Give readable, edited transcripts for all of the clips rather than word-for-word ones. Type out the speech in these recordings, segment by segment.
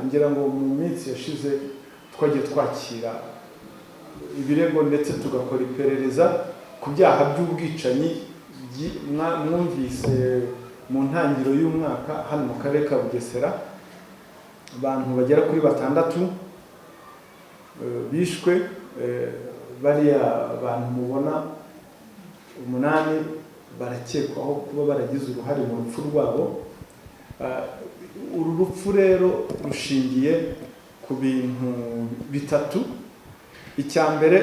Ngira ngo mu minsi yashize twagiye twakira ibirego ndetse tugakora iperereza ku byaha by'ubwicanyi mwumvise mu ntangiriro y'umwaka hano mu karere ka Bugesera, abantu bagera kuri 6 bishwe. Bariya bantu mubona 8 barakekwaho kuba baragize uruhare mu rupfu rwabo. Uru rupfu rero rushingiye ku bintu bitatu. Icya mbere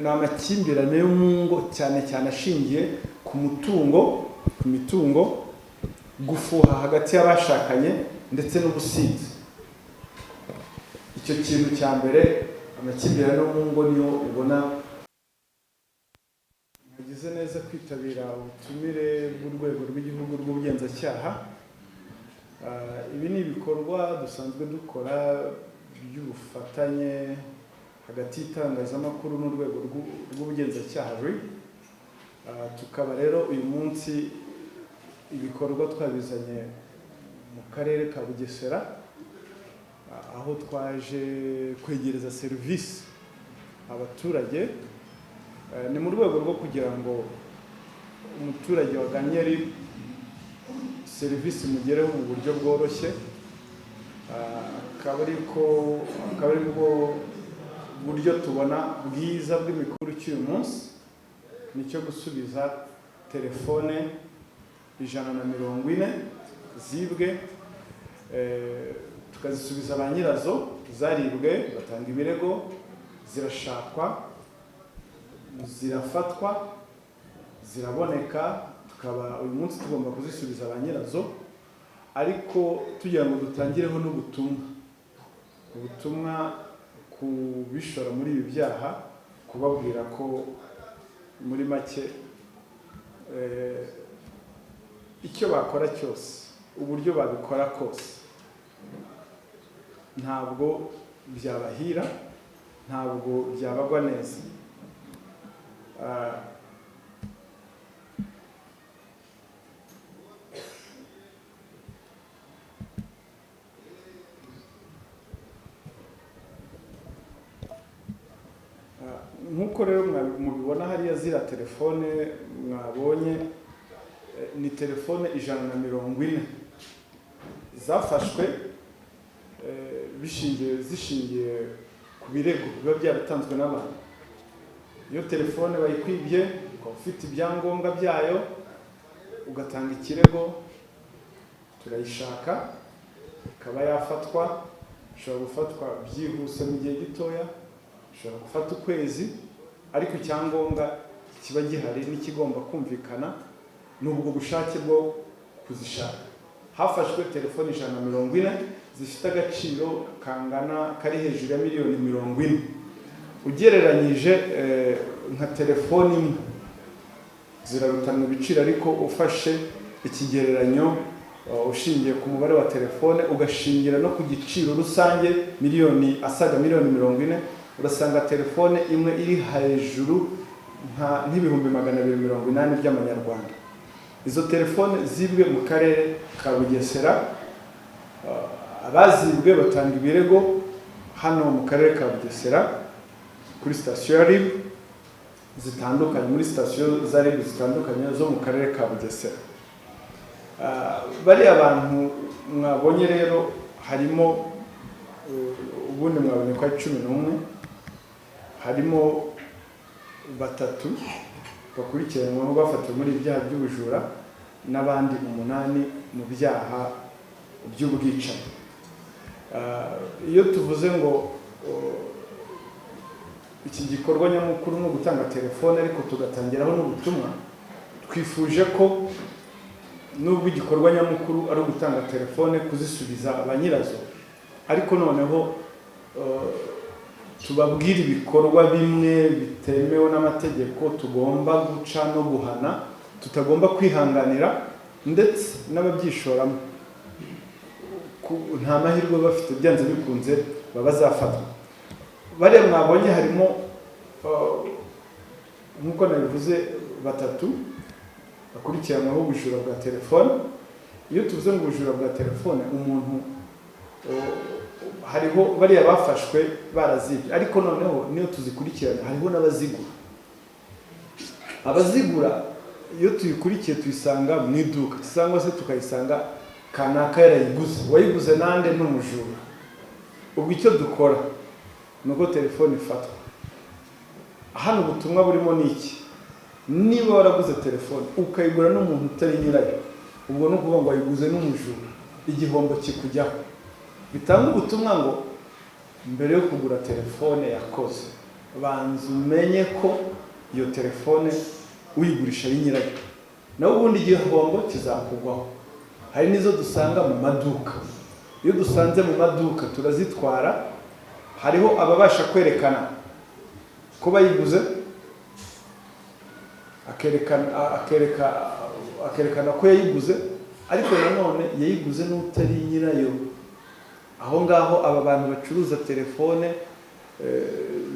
ni amakimbirane yo mu ngo, cyane cyane ashingiye ku mutungo, ku mitungo, gufuha hagati y'abashakanye ndetse n'ubusinzi. Icyo kintu cya mbere, amakimbirane yo mu ngo, niyo ubona. Mwagize neza kwitabira ubutumire bw'urwego rw'igihugu rw'ubugenzacyaha. Ibi ni ibikorwa dusanzwe dukora by'ubufatanye hagati y'itangazamakuru n'urwego rw'ubugenzacyaha RIB. Tukaba rero uyu munsi ibikorwa twabizanye mu karere ka Bugesera, aho twaje kwegereza serivisi abaturage. Ni mu rwego rwo kugira ngo umuturage wagannye RIB serivisi imugereho mu buryo bworoshye. Akaba ari bwo buryo tubona bwiza bw'imikuru cy'uyu munsi, nicyo gusubiza telefone 140 zibwe, tukazisubiza ba nyirazo. Zaribwe batanga ibirego, zirashakwa, zirafatwa, ziraboneka, tukaba uyu munsi tugomba kuzisubiza ba nyirazo. Ariko tugira ngo dutangireho n'ubutumwa, ubutumwa ku bishora muri ibi byaha, kubabwira ko muri make icyo bakora cyose, uburyo babikora kose, ntabwo byabahira, ntabwo byabagwa neza. Nk'uko rero mubibona hariya, ziriya telefone mwabonye ni telefone 140 zafashwe zishingiye ku birego biba byaratanzwe n'abantu. Iyo telefone bayikwibye, ukaba ufite ibyangombwa byayo, ugatanga ikirego, turayishaka ikaba yafatwa. Ishobora gufatwa byihuse mu gihe gitoya, ishobora gufata ukwezi, ariko icyangombwa kiba gihari n'ikigomba kumvikana ni ubwo bushake bwo kuzishaka. Hafashwe telefone 140 zifite agaciro kangana kari hejuru ya miliyoni 40 ugereranyije nka telefone imwe zirarutana ibiciro, ariko ufashe ikigereranyo ushingiye ku mubare wa telefone, ugashingira no ku giciro rusange miliyoni asaga miliyoni 40, urasanga telefone imwe iri hejuru nk'ibihumbi 280 by'amanyarwanda. Izo telefone zibwe mu karere ka Bugesera, abazibwe batanga ibirego hano mu karere ka Bugesera kuri sitasiyo ya RIB zitandukanye, muri sitasiyo za RIB zitandukanye zo mu karere ka Bugesera. Bariya bantu mwabonye rero harimo ubundi mwabonye ko ari 11, harimo 3 bakurikiranyweho bafatiwe muri ibyaha by'ubujura n'abandi 8 mu byaha by'ubwicanyi. Iyo tuvuze ngo iki gikorwa nyamukuru ni ugutanga telefone, ariko tugatangiraho n'ubutumwa, twifuje ko nubwo igikorwa nyamukuru ari ugutanga telefone kuzisubiza ba nyirazo, ariko noneho tubabwire ibikorwa bimwe bitemewe n'amategeko tugomba guca no guhana, tutagomba kwihanganira, ndetse n'ababyishoramo nta mahirwe bafite, byanze bikunze baba bazafatwa. Bariya mwabonye harimo nk'uko nabivuze 3 bakurikiranyweho ubujura bwa telefone. Iyo tuvuze ngo ubujura bwa telefone, umuntu hariho bariya bafashwe barazibye, ariko noneho niyo tuzikurikirana hariho n'abazigura. Abazigura iyo tuyikurikiye tuyisanga mu iduka cyangwa se tukayisanga kanaka yarayiguze. Uwayiguze nande? N'umujura. Ubwo icyo dukora ni uko telefone ifatwa. Hano ubutumwa burimo ni iki: niba waraguze telefone ukayigura n'umuntu utari nyirayo, ubwo ni ukuvuga ngo wayiguze n'umujura, igihombo kikujyaho. Bitanga ubutumwa ngo mbere yo kugura telefone yakoze, banza umenye ko iyo telefone uyigurisha ari nyirayo, naho ubundi igihombo kizakugwaho. Hari n'izo dusanga mu maduka. Iyo dusanze mu maduka turazitwara. Hariho ababasha kwerekana ko bayiguze, akerekana ko yayiguze, ariko nanone yayiguze n'utari nyirayo. Aho ngaho aba bantu bacuruza telefone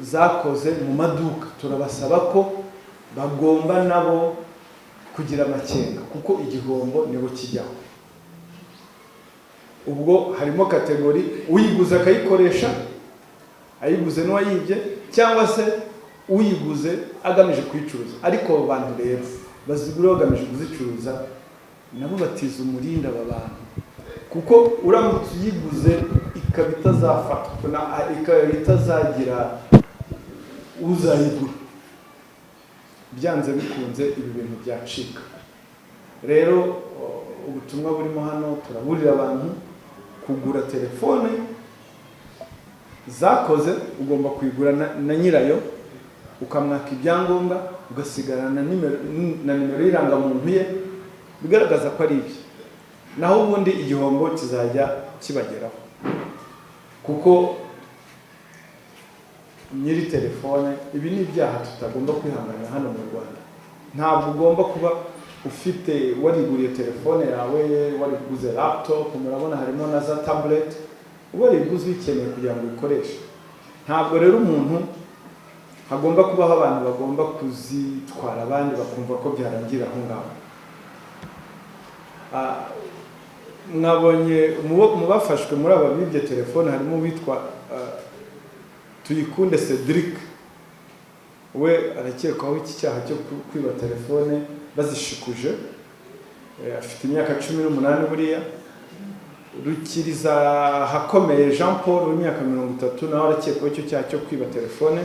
zakoze mu maduka, turabasaba ko bagomba nabo kugira amakenga, kuko igihombo nibo kijyaho. Ubwo harimo catégorie: uyiguze akayikoresha, ayiguze n'uwayibye, cyangwa se uyiguze agamije kuyicuruza. Ariko abo bantu rero bazigura bagamije kuzicuruza nabo batiza umurindi aba bantu, kuko uramutse uyiguze ikaba itazafatwa, ikaba itazagira uzayigura, byanze bikunze ibi bintu byacika. Rero ubutumwa burimo hano, turaburira abantu kugura telefone zakoze, ugomba kuyigura na nyirayo, ukamwaka ibyangombwa, ugasigarana na nimero y'irangamuntu ye bigaragaza ko ari ibye. Naho ubundi igihombo kizajya kibageraho, kuko nyiri telefone, ibi ni ibyaha tutagomba kwihanganira hano mu Rwanda. Ntabwo ugomba kuba ufite, wariguriye telefone yawe, wariguze laptop, murabona harimo na za tablet, wariguze uyikeneye kugira ngo uyikoreshe. Ntabwo rero umuntu hagomba kubaho abantu bagomba kuzitwara abandi bakumva ko byarangira aho ngaho. Mwabonye mu bafashwe muri aba bibye telefone harimo uwitwa Tuyikunde Cedric. We arakekwaho iki cyaha cyo kwiba telefone bazishikuje. Afite imyaka 18. Buriya Rukiriza Hakomeye Jean Paul w'imyaka 30 nawe arakekwaho icyo cyaha cyo kwiba telefone.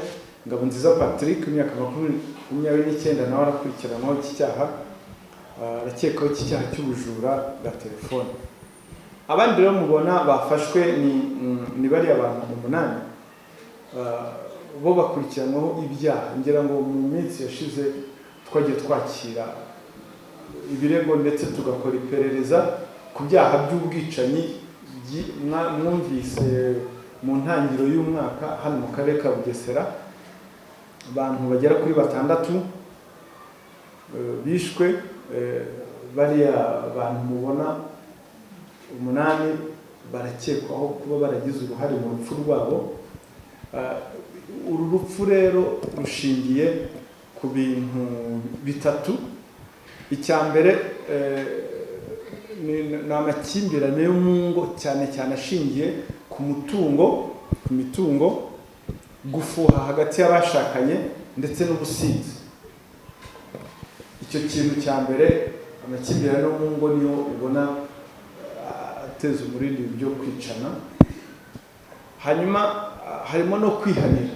Ngabonziza Patrick w'imyaka 29 nawe arakurikiranwaho iki cyaha. Arakekwaho iki cyaha cy'ubujura bwa telefone. Abandi rero mubona bafashwe ni bariya bantu umunani. Bo bakurikiranwaho ibyaha. Ngira ngo mu minsi yashize twagiye twakira ibirego ndetse tugakora iperereza ku byaha by'ubwicanyi mwumvise mu ntangiriro y'umwaka hano mu karere ka Bugesera, abantu bagera kuri batandatu bishwe. Bariya bantu mubona umunani barakekwaho kuba baragize uruhare mu rupfu rwabo. Uru rupfu rero rushingiye ku bintu bitatu. Icya mbere ni amakimbirane yo mu ngo, cyane cyane ashingiye ku mutungo, ku mitungo, gufuha hagati y'abashakanye ndetse n'ubusinzi. Icyo kintu cya mbere, amakimbirane yo mu ngo, niyo ubona ateza umurindi byo kwicana. Hanyuma harimo no kwihanira,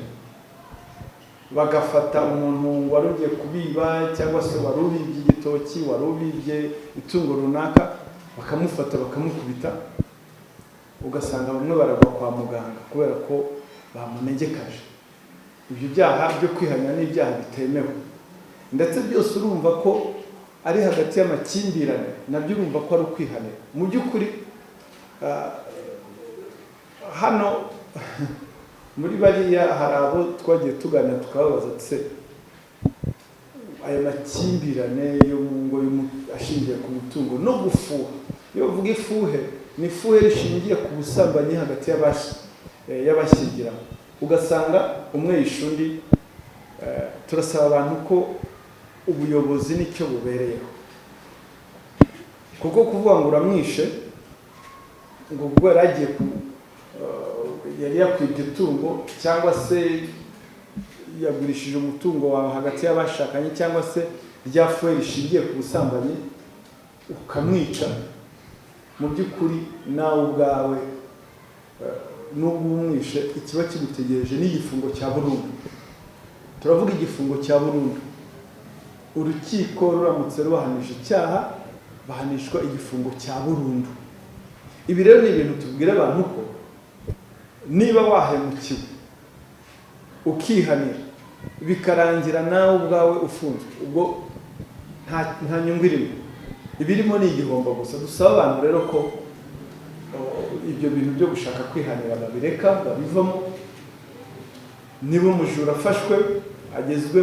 bagafata umuntu wari ugiye kubiba cyangwa se wari ubibye igitoki, wari ubibye itungo runaka, bakamufata bakamukubita, ugasanga bamwe baragwa kwa muganga kubera ko bamunegekaje. Ibyo byaha byo kwihanira ni ibyaha bitemewe. Ndetse byose urumva ko ari hagati y'amakimbirane, nabyo urumva ko ari ukwihanira mu by'ukuri. Hano muri bariya hari abo twagiye tuganira tukababaza ati: "Se aya makimbirane yo mu ngo ashingiye ku mutungo no gufuha?" Iyo bavuga ifuhe, ni ifuhe rishingiye ku busambanyi hagati y'abashyingiranywe, ugasanga umwe yishe undi. Turasaba abantu ko ubuyobozi nicyo bubereyeho. Kuko kuvuga ngo uramwishe ngo ubwo yari agiye yari yakwibye itungo, cyangwa se yagurishije umutungo wawe hagati y'abashakanye, cyangwa se rya fuwe rishingiye ku busambanyi, ukamwica, mu by'ukuri nawe ubwawe nubwo umwishe ikiba kigutegereje ni igifungo cya burundu. Turavuga igifungo cya burundu. Urukiko ruramutse rubahanije icyaha, bahanishwa igifungo cya burundu. Ibi rero ni ibintu tubwira abantu ko niba wahemukiwe ukihanira bikarangira nawe ubwawe ufunzwe, ubwo nta nyungu irimo, ibirimo ni igihombo gusa. Dusaba abantu rero ko ibyo bintu byo gushaka kwihanira babireka, babivamo. Niba umujura afashwe agezwe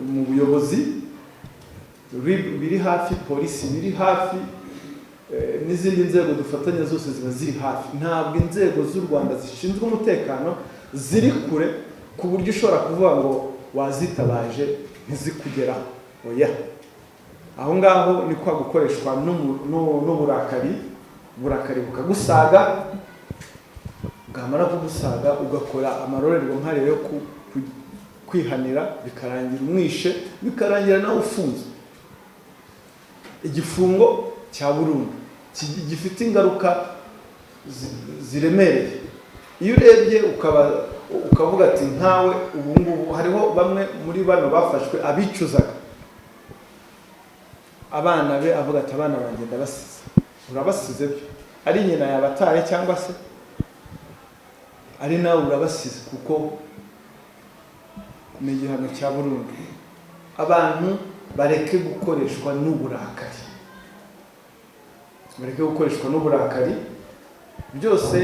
mu buyobozi biri hafi, polisi biri hafi, n'izindi nzego dufatanya zose ziba ziri hafi. Ntabwo inzego z'u Rwanda zishinzwe umutekano ziri kure ku buryo ushobora kuvuga ngo wazitabaje ntizikugeraho. Oya, aho ngaho ni kwa gukoreshwa n'uburakari, uburakari bukagusaga, bwamara kugusaga ugakora amarorerwa nkariya yo kwihanira, bikarangira umwishe, bikarangira nawe ufunzwe. Igifungo cya burundu gifite ingaruka ziremereye. Iyo urebye ukavuga ati nkawe ubu ngubu hariho bamwe muri bano bafashwe abicuzaga abana be, avuga ati abana banjye ndabasize. Urabasize byo, ari nyina yabataye cyangwa se ari nawe urabasize, kuko ni igihano cya burundu. Abantu bareke gukoreshwa n'uburakari, bareke gukoreshwa n'uburakari. Byose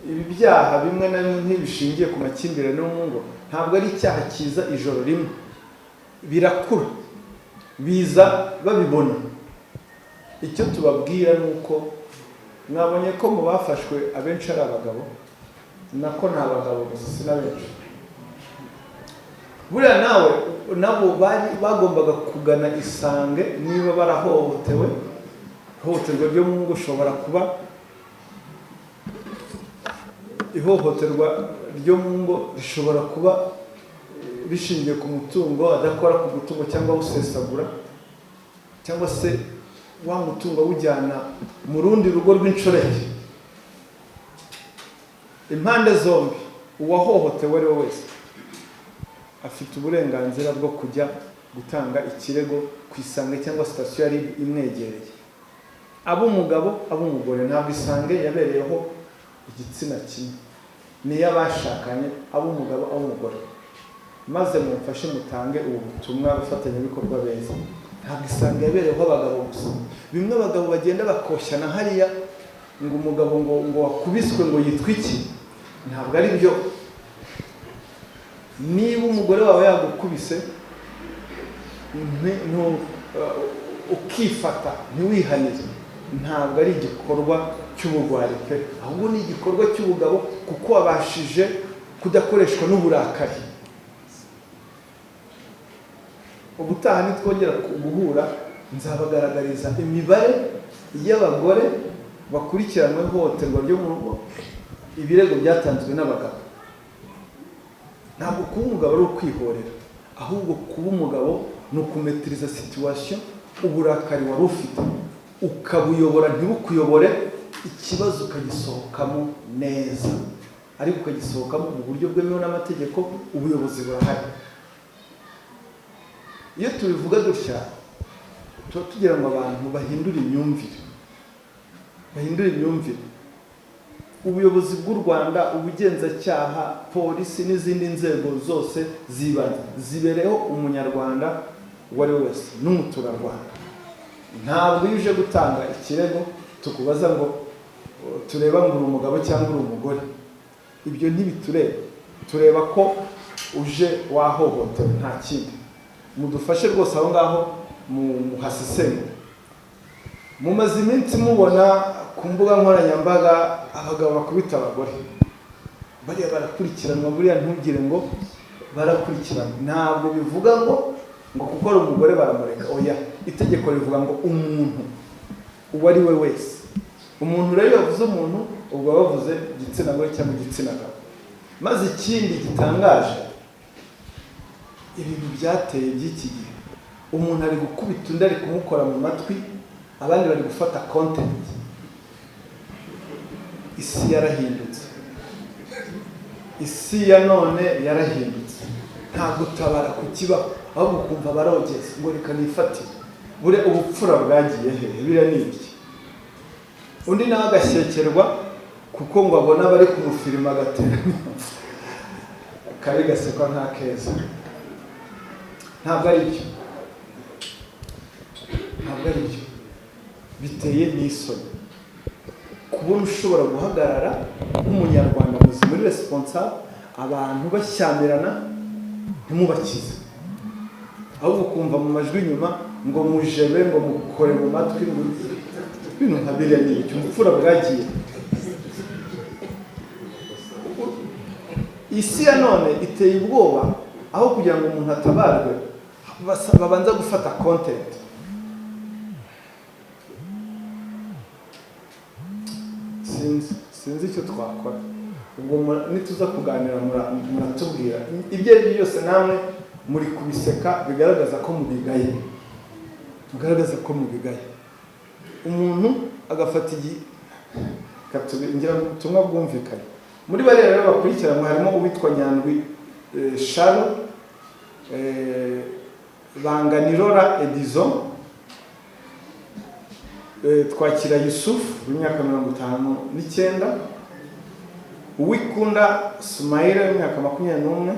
ibi byaha bimwe na bimwe ntibishingiye ku makimbirane yo mu ngo, ntabwo ari icyaha kiza ijoro rimwe, birakura, biza babibona. Icyo tubabwira ni uko mwabonye ko mu bafashwe abenshi ari abagabo, nako ni abagabo gusa, si na benshi. Buriya nawe nabo bari bagombaga kugana Isange niba barahohotewe. Ihohoterwa ryo mu ngo ushobora kuba ihohoterwa ryo mu ngo rishobora kuba rishingiye ku mutungo, adakora ku mutungo cyangwa awusesagura, cyangwa se wa mutungo awujyana mu rundi rugo rw'inshoreke. Impande zombi, uwahohotewe ari we wese afite uburenganzira bwo kujya gutanga ikirego ku Isange cyangwa sitasiyo yari imwegereye, ab'umugabo ab'umugore. Ntabwo Isange yabereyeho igitsina kimwe, niyo abashakanye, ab'umugabo ab'umugore. Maze mumfashe mutange ubu butumwa, abafatanyabikorwa beza. Ntabwo Isange yabereyeho abagabo gusa. Bimwe abagabo bagenda bakoshyana hariya ngo umugabo ngo wakubiswe ngo yitwa iki, ntabwo ari byo. Niba umugore wawe yagukubise ukifata ntiwihanire, ntabwo ari igikorwa cy'ubugwari pe, ahubwo ni igikorwa cy'ubugabo, kuko wabashije kudakoreshwa n'uburakari. Ubutaha nitwongera guhura nzabagaragariza imibare y'abagore bakurikiranywe ihohoterwa ryo mu rugo, ibirego byatanzwe n'abagabo. Ntabwo kuba umugabo ari ukwihorera, ahubwo kuba umugabo ni ukumetiriza situation, uburakari wari ufite ukabuyobora ntibukuyobore, ikibazo ukagisohokamo neza, ariko ukagisohokamo mu buryo bwemewe n'amategeko. Ubuyobozi burahari. Iyo tubivuga dutya tuba tugira ngo abantu bahindure imyumvire, bahindure imyumvire. Ubuyobozi bw'u Rwanda, ubugenzacyaha, polisi n'izindi nzego zose zibanze zibereho umunyarwanda uwo ari we wese n'umuturarwanda. Ntabwo iyo uje gutanga ikirego tukubaza ngo tureba ngo uri umugabo cyangwa uri umugore, ibyo ntibitureba. Tureba ko uje wahohotewe, nta kindi. Mudufashe rwose aho ngaho muhasesengure. Mumaze iminsi mubona ku mbuga nkoranyambaga abagabo bakubita abagore, bariya barakurikiranwa. Buriya ntugire ngo barakurikiranwa, ntabwo bivuga ngo kuko ari umugore baramureka. Oya, itegeko rivuga ngo umuntu Uwo ari we wese. Umuntu rero iyo bavuze umuntu, ubwo bavuze igitsina gore cyangwa igitsina gabo. Maze ikindi gitangaje, ibintu byateye by'iki gihe, umuntu ari gukubita undi, ari kumukora mu matwi, abandi bari gufata content. Isi yarahindutse, isi ya none yarahindutse. Nta gutabara ku kibaho, ahubwo ukumva barogeza ngo reka nifatire. Bure ubupfura bwagiye hehe? Biriya ni ibiki? Undi nawe agashyekerwa kuko ngo abona bari kumufirima, agatera kabi gasekwa nk'akeza. Ntabwo ari byo, ntabwo ari byo. Biteye n'isoni kubona ushobora guhagarara nk'umunyarwanda muzima muri responsable, abantu bashyamirana ntimubakize, ahubwo ukumva mu majwi inyuma ngo mujebe, ngo mukore mu matwi, ngo ibintu nka biriya ni ibiki? Ubupfura bwagiye. Isi ya none iteye ubwoba, aho kugira ngo umuntu atabarwe babanza gufata content. Sinzi icyo twakora. Ubwo nituza kuganira muratubwira ibyo ari byo byose, namwe muri kubiseka bigaragaza ko mubigaye, bigaragaza ko mubigaye. Umuntu agafata ngira ngo ubutumwa bwumvikane. Muri bariya rero bakurikiranwe harimo uwitwa Nyandwi Charles, Banganirora Edison, Twakira Yusuf w'imyaka 59, Uwikunda Sumaila w'imyaka 21,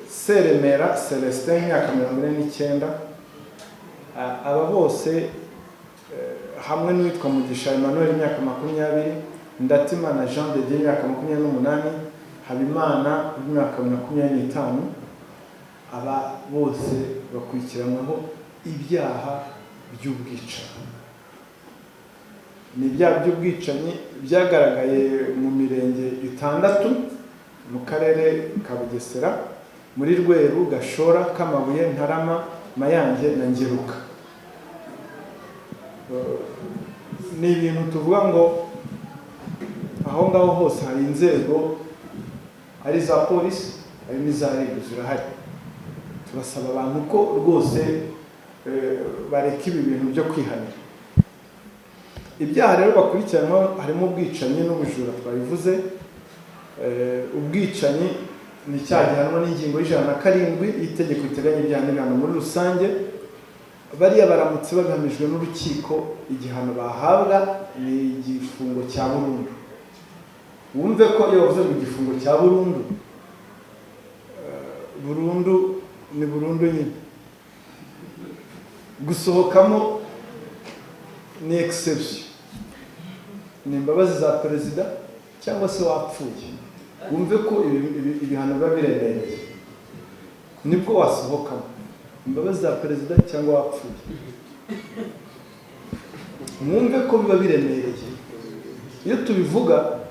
Seremera Celestin w'imyaka 49. Aba bose hamwe n'uwitwa Mugisha Emmanuel w'imyaka 20, Ndatimana Jean de Dieu w'imyaka 28, Habimana w'imyaka 25, aba bose bakurikiranyweho ibyaha by'ubwicanyi. Ni ibyaha by'ubwicanyi byagaragaye mu mirenge 6 mu karere ka Bugesera, muri Rweru, Gashora, Kamabuye, Ntarama, Mayange na Ngeruka. Ni ibintu tuvuga ngo aho ngaho hose hari inzego, ari za polisi, hari n'iza RIB zirahari. Turasaba abantu ko rwose bareka ibi bintu byo kwihanira. Ibyaha rero bakurikiranwa harimo ubwicanyi n'ubujura twabivuze. Ubwicanyi ni icyaha gihanwa n'ingingo y'107 y'itegeko riteganya ibyaha n'ibihano muri rusange. Bariya baramutse babihamijwe n'urukiko, igihano bahabwa ni igifungo cya burundu. Wumve ko iyo bavuze ngo igifungo cya burundu, burundu ni burundu nyine, gusohokamo ni exception, ni imbabazi za perezida cyangwa se wapfuye. Wumve ko ibihano biba biremereye, nibwo wasohokamo, imbabazi za perezida cyangwa wapfuye. Mwumve ko biba biremereye. Iyo tubivuga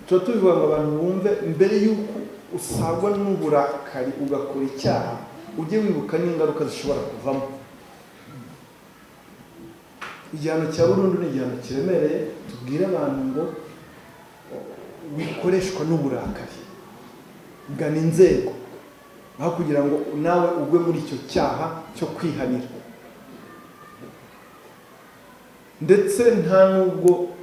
tuba tubivuga ngo abantu bumve, mbere y'uko usagwa n'uburakari ugakora icyaha, ujye wibuka n'ingaruka zishobora kuvamo. Igihano cya burundu ni igihano kiremereye. Tubwire abantu ngo wikoreshwa n'uburakari, gana inzego aho kugira ngo nawe ugwe muri icyo cyaha cyo kwihanira. Ndetse nta nubwo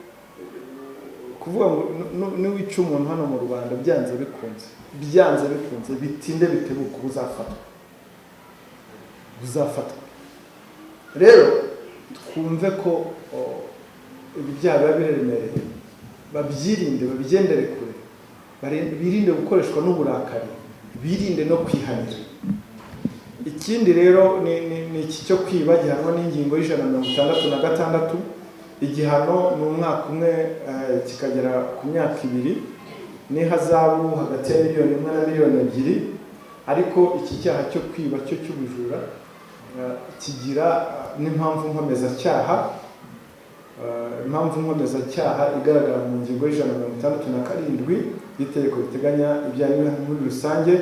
kuvuga ngo niwica umuntu hano mu Rwanda byanze bikunze, byanze bikunze bitinde bitebuka uzafatwa, uzafatwa. Rero twumve ko ibi byaha biba biremereye, babyirinde, babigendere kure, birinde gukoreshwa n'uburakari, birinde no kwihanira. Ikindi rero ni iki cyo kwiba gihanwa n'ingingo y'166. Igihano ni umwaka umwe kikagera ku myaka 2, n'ihazabu hagati ya 1 miliyoni na 2 miliyoni. Ariko iki cyaha cyo kwiba cyo cy'ubujura kigira n'impamvu nkomezacyaha. Impamvu nkomezacyaha igaragara mu ngingo y'167 y'itegeko riteganya ibyaha n'ibihano muri rusange.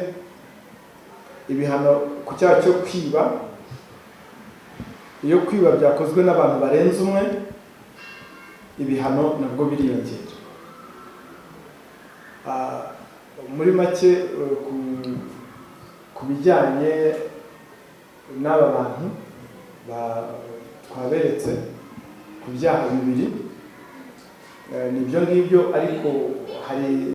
Ibihano ku cyaha cyo kwiba Iyo kwiba byakozwe n'abantu barenze umwe, ibihano nabwo biriyongera. Muri make, ku bijyanye n'aba bantu twaberetse ku byaha bibiri, ni ibyo ngibyo, ariko hari